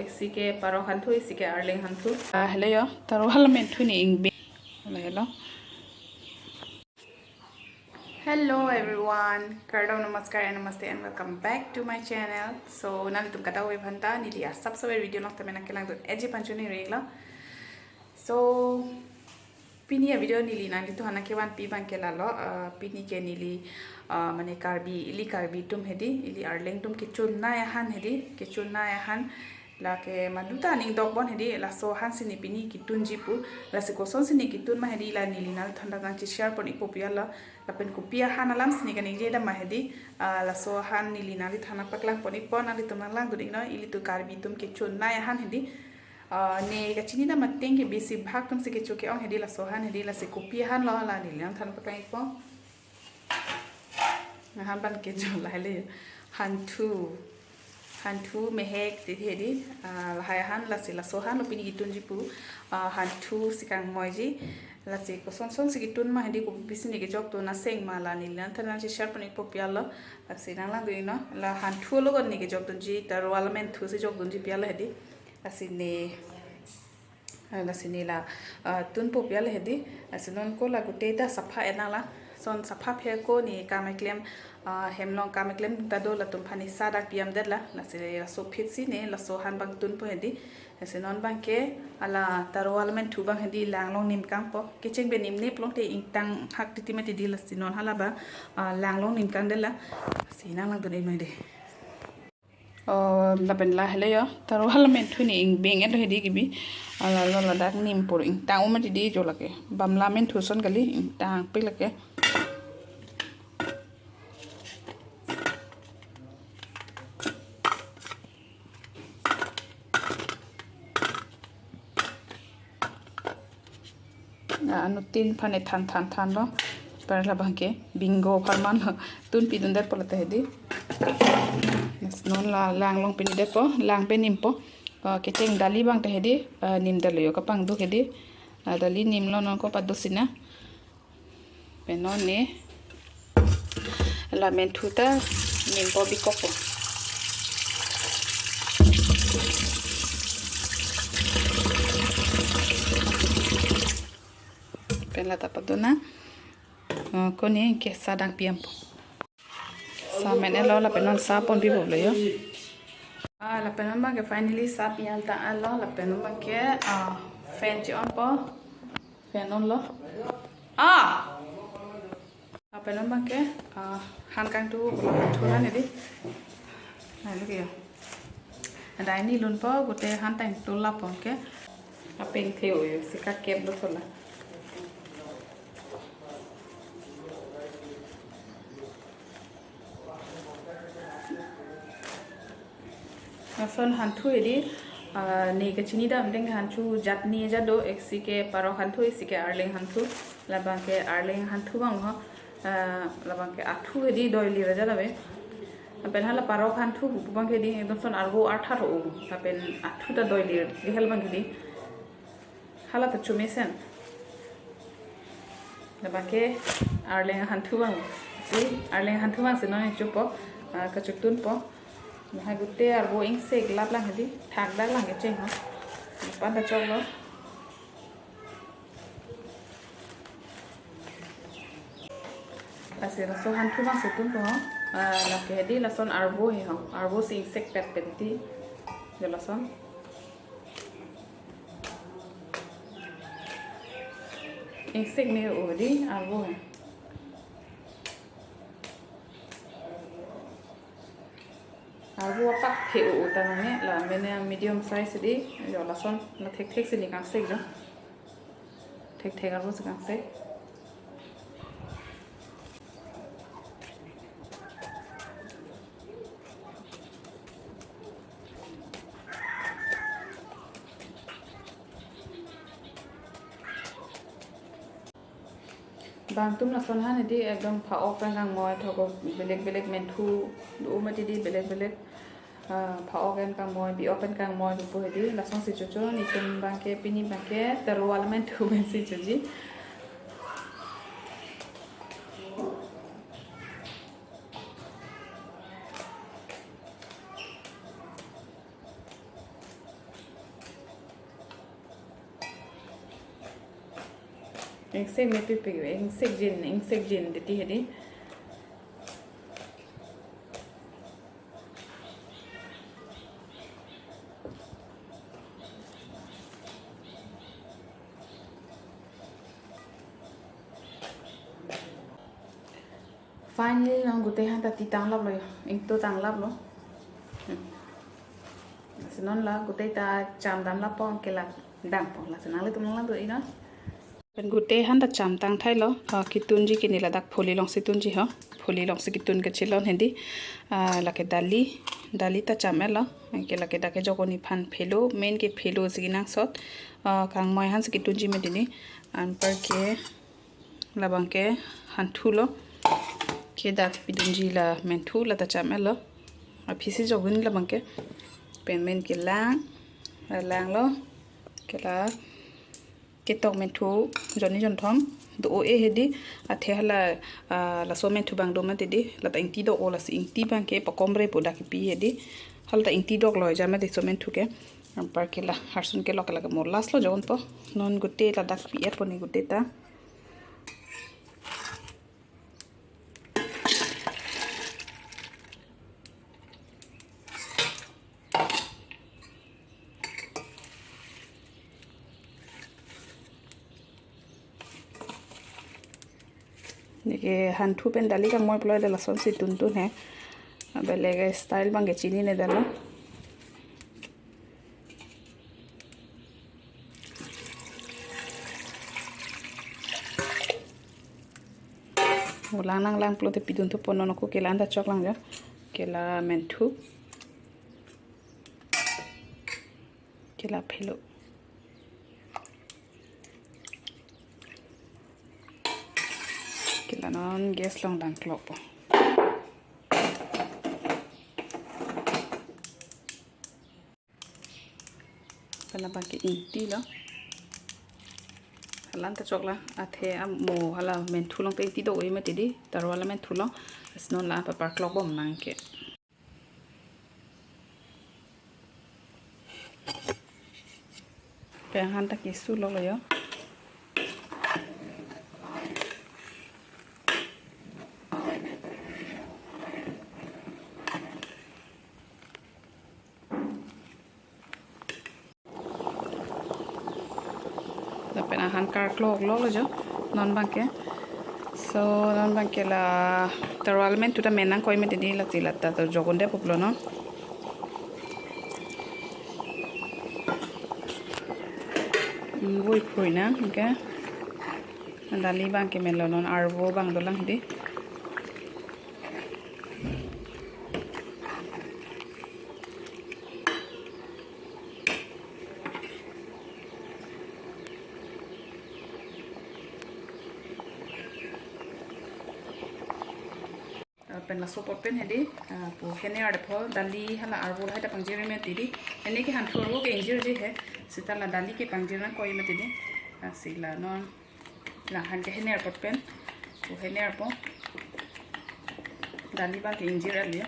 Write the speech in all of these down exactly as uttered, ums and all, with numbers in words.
Isi ke parok hanthu, isi ke arleng hanthu. Ah, hello yo, taro alam menthu ne ingbeng. Hello, hello. Hello everyone, kardom, namaskar and namaste and welcome back to my channel. So, nanglitum kadokave aphanta neli asap sober video nangtame nangkelangdun eji panchuni rilo. So, pini avideo neli nanglitum aphan nangkevanpi abang ke lalo, ah, pini ke neli, ah, mane Karbi, ili Karbi atum hedi, ili arleng atum kechun nai ahan hedi, kechun nai ahan, lake maduta aning dokbon hedi, laso ahan si ne pini ketunji pu, lasi kosonsi ne ketun ma hedi, la neli nanglitum aphan nangche-share pon-ikpo pu alo, lapen kopi ahan alam si ne kaningje dam ma hedi, ah, laso ahan neli nanglitum aphan nangpaklang pon-ikpo, nanglitum nanglangdun-iknon, ilitum Karbi atum kechun nai ahan hedi, ah, ne kachini dam ateng ke besi bhag atum si kecho ke-ong hedi, laso ahan hedi, lasi kopi ahan lo, la neli nanglitum aphan nangpaklang-ikpo. Ahan abang ke jo lahai le. Hanthu. Hanthu mehek ti hedi. Ah, lahai ahan lasi laso ahan lo pini ketunji pu. Ah, hanthu si kangmoiji. Lasi kosonson si ketun ma hedi, kopisi ne kejokdun aseng ma, la neli nanglitum aphan nangche-share pon-ikpo pu alo. Lasi nanglangdun-iknon. La hanthu lo kon ne kejokdunji, taro alam menthu si jokdunji pu alo hedi. Lasi ne Ah, lasi ne la, ah, tunpo pu alo hedi. Lasi non ko la gute ta sapha enang la. Lason sapha pherko ne kam keklem, ah, hem along kam keklem ta do, latum aphan ne sa dang pidamdet la. Lasi laso aphi si ne laso ahan abang tunpo hedi. Lasi non abang ke hala taro alam menthu abang hedi lang along nim kangpo. Kecheng pen nim ne plong te ingtang hak titi mati hedi, lasi non hala abang, ah, lang along nim kangdet la. Lasi nanglangdun-iknon hedi. Oh, lapen la hello yo, taro alam menthu ne ingbeng et hedi kebi. Ala lo ladak nim pur ingtang-un mati hedi jo lake. Bamla menthu ason kali, ingtangpik lake. Ah, anuttin aphan ne than than thanlo. Par labang ke bingo apharman lo. Tunpidundetpo lata hedi. Lasi non la lang along pinidetpo, lang pen nimpo. Ah, kecheng dali abang ta hedi, ah, nimdetlo yo, kapangduk hedi. Ah, dali nimlo, non ko pado sina. Pen non ne la menthu ta nimpo bikokpo. Pen lata pado na, eh, ko ne ke sa dang pidampo. Sa men-et lo, lapen non sa ponpipo lo yo. Ah, lapen non abang ke finally sa pidam ta-an lo, lapen non abang ke, ah, fan che-onpo. Fan onlo. Ah! Lapen non abang ke, ah, han kangthu, kangthu han hedi. Nah, ini ya. Ada ini lunpo, gute han tang tulap abang ke. Apeng theo yo, sika kep do thola. Lason hanthu hedi, ah, ne kachini dam ateng hanthu jat ni jat do, isi ke parok hanthu, isi ke arleng hanthu, labang ke arleng hanthu abang ho, ah, labang ke athu hedi doilir ajat ave. Lapen hala parok hanthu pu abang ke hedi ekdom son arvo artha ro, lapen athu ta doilir, di hal abang hedi. Hala ta chomesen. Labang ke arleng hanthu abang. Si, arleng hanthu abang si non chopo, ah, kachokdunpo. Lahai gute arvo ingsek lap lang hedi, thakdak lang kecheng ho. Pan ta choklo. Lasi laso hanthu abang si tunpo ho. Ah, lake hedi lason arvo he ho. Arvo si ingsek petpet ti. Jo lason. Ingsek me-o hedi, arvo he. Arvo apak the-o ta nang ne, la mene medium size hedi, jo lason, la thekthek si ne kangsek jo. Thekthek arvo si kangsek. Bang atum lason han hedi ekdom pha-ok pen kangmoi, thok belek belek menthu do mati hedi belek belek, ah, pha-ok pen kangmoi, bi-ok pen kangmoi pupo hedi, lason si chocho, netum abang ke pini abang ke taro alam menthu pen si choji. Ingsek me pipi, ingsek jin, ingsek jin titi hedi. Finally, non gutei han ta ti tanglaplo, ingto tanglaplo. Hmm. Lasi non la gutei ta cham damlappo, anke la dampo. Lasi nanglitum nanglang do-i non. Pen gutei han ta cham tang thailo, ah, kitunji ke ne ladak pholi alongsi tunji ho. Pholi alongsi kitun kachilon hedi. Ah, lake dali, dali ta cham-etlo. Anke lake dak kejok un-e aphan phelo, main ke phelo si kenangsot. Ah, kangmoi han si kitunji mati di. Anparke labang ke hanthu lo. Ke dak pidunji la menthu la ta cham-etlo. Aphi si jok un labang ke. Pen main ke lang, langlo. Ke la ketok menthu jonni jonthom do-o-e hedi, athe hala, ah, laso menthu abang do mati di, la ta ingti do-o, lasi ingti abang ke pakomre pu dak kipi hedi, hala ta ingti doklo jama di laso menthu ke, anparke la harsun kelok ke lake mo last lo jonpo, non gutei ladak pi-etpo ne gutei ta. Neke hanthu pen dali kangmoi pulo de lasonsi tuntun he. Abelege style abang ke chinine detlo. Ulang nanglang pulote pidun thupo, non ako ke la-an ta choklang jo. Ke la menthu. Ke la phelo. Ke la non gas along dang klokpo. Pen labang ke ingti lo. La-an ta choklang, athe amo hala menthu along ta ingti do-o-e mati di, tarwa la menthu along. Lasi non la paparklok bom nang ke. Pen han ta kesu lo lo jo. Lapen ahan karklok lo lo jo. Non abang ke. So, non abang ke la tarwa la menthu ta men nangkok mati di, lasi la ta to jok un-edet pulo non. Hmm, vui phui nang, okay. Dali abang ke menlo, non arvo abang dolang di. Ah, pen laso apot pen hedi, ah, pu hener detpo, dali hala arvo lahai ta pangjir mati di. Hene ke hanthu arvo ke ingjirji he. Seta la dali ke pangjir nangkok mati di. Ah, si la non la han ke hener apot pen. Pu henerpo. Dali abang ke ingjir ali.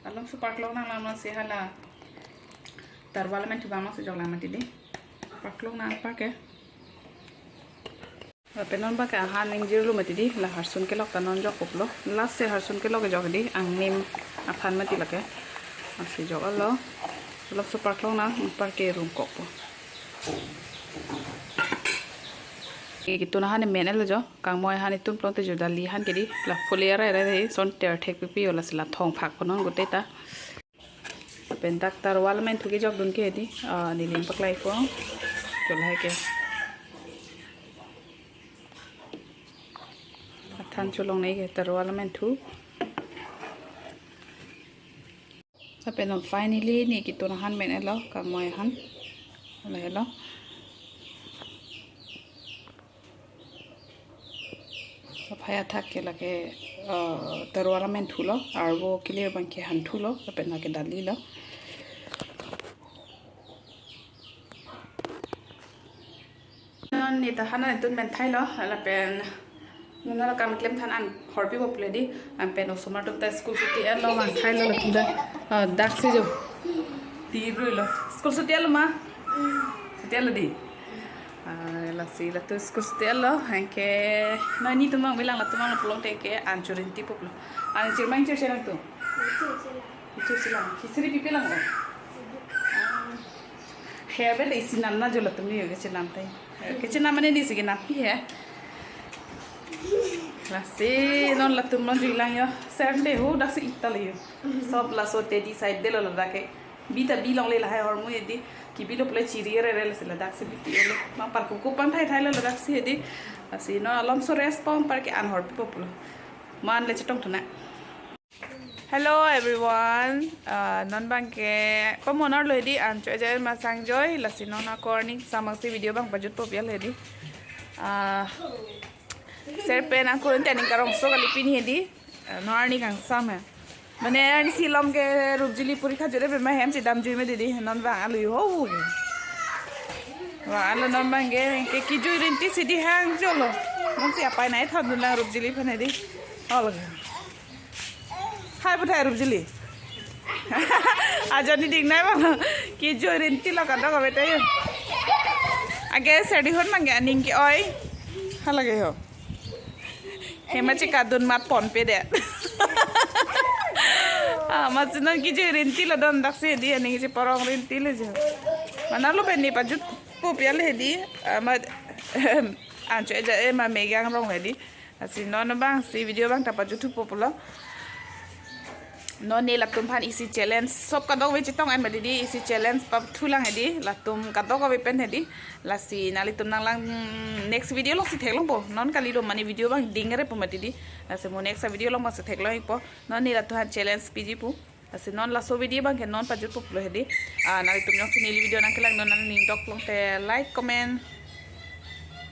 Along so parklok nanglang non si hala tarwa la menthu abang non si joklang mati di. Parklok nang parke. Lapen non abang ke ahan ingjirlo mati di, la harsun kelok ta non jok pulo. Last si harsun kelok kejok di, angnim aphan mati lake. Lasi jok-etlo. Along so parklok nang, parke rungkokpo. Ke kitun ahan men-etlo jo, kangmoi ahan itum pulote jo dali ahan ke di, la pholi arai arai son ter thek pipi jo, lasi la thongphakpo non gutei ta. Pen dak tarwa la menthu kejok dun ke di, ah, neli paklaipo. Chot lahai ke. Athan cholongne ke tarwa la menthu. Lapen non finally ne kitun ahan men-etlo, kangmoi ahan. Lahelo. Aphai athak ke lake, eh, tarwa la menthu lo, arvo kelir abang ke hanthu lo, lapen lake dali lo. Non ne ta han an itum men thailo, lapen non la kam klem than an horpi bo pule di, an pen osomar atum ta school chuti etlo, van thailo latum ta, ah, dak si jo. Ti brui lo. School chuti etlo ma? Chuti etlo di. Ah, lasi latum school stelo, anke non netum abang bilang latum abang pulote ke an chorintipoplo. An chirmang chirchenang tu. Chirchelang. Kisiri pipelang o. Ah. He abang isi namnang jo latum ni yo kechenam tai. Kechenam mane ni si kenam pi he. Lasi non latum non juilang yo. Sem de ho daksi ital yo. Sob laso tedi side delo ladak ke. Bi ta bi longle lahai ahormu hedi. Kebilo pule chiri rere lasi ladaksi bitilo. Mang parkuku pan thaithailo ladaksi hedi. Lasi non alomso rest pon apar ke an horpipoplo. Man le chetong thunang. Hello everyone. Ah, non abang ke pamonar lo hedi an cho-eja ma sang joi lasi non ako arni samang si video abang pajutpo pial hedi. Ah, ser pen angkur ante aning karongso kali pini hedi. Ah, non arni kangsam he. Mane arni si lom ke Rupjili porikha jore pen ma hem si damjui me didi non abang alui ho. Abang alo non abang ke ke kejui rinti si di hang jolo. Non si apai nai thon dun lang Rupjili aphan hedi. Hol. Hai puthai Rupjili. Ajo ni ding nai bang. Kejui rinti lo kadokave ta yo. Age serdihun abang ke aning ke-oi. Halake ho. Hema chekadun mat ponpe det. Ah, masi non kejui rinti lo don daksi hedi aning cheparong rinti lo jo. Mana lo pen ni pajutpo pial hedi. Ah, ma an cho-eja e ma megang rong hedi. Lasi non abang si video abang ta pajutthupo pulo. Non ne latum aphan isi challenge sob kadokave chetong an ma didi isi challenge pathulang hedi latum kadokave pen hedi. Lasi nanglitum nanglang, mm, next video along si theklongpo. Non kali do mane video abang dingrepo ma didi. Lasi mo next video along abang si theklongpo. Non ne latum aphan challenge piji pu. Lasi non laso video abang ke non pajutpoplo hedi. Ah, nanglitum jongsi neli video nangkelang non aning dok longte like, comment,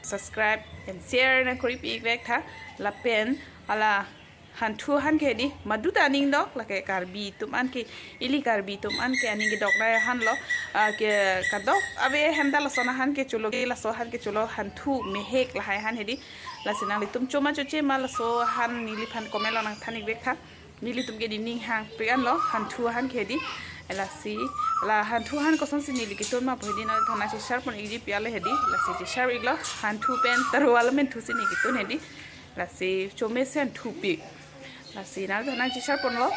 subscribe and share nangkori pi vek tha. Lapen hala hanthu aphan ke hedi madu ta aning dok lake Karbi atum an ke ili Karbi atum an ke aning kedok nai aphan lo, ah, ke kadokave hem ta lason aphan ke cholo ke laso aphan ke cholo hanthu mehek lahai aphan hedi. Lasi nanglitum choma choche ma laso aphan neliphan comment along nangthan ik vek tha. Nelitum ke nening hangpik an lo hanthu aphan ke hedi. Lasi la hanthu aphan kosonsi neli ketun ma pu hedi nangthan nangcheshar pon ikji pial hedi. Lasi cheshar iklo hanthu pen tarual menthu si ne ketun hedi. Lasi chomesen thupik. Lasi nangthan nangcheshar ponlo.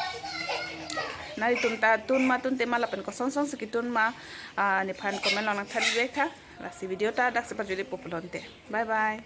Nanglitum ta tun ma tunte ma lapen kosonsonsi ketun ma, ah, nephan comment along nangthan ik vek tha. Lasi video ta daksi pajutpo pulote. Bye bye.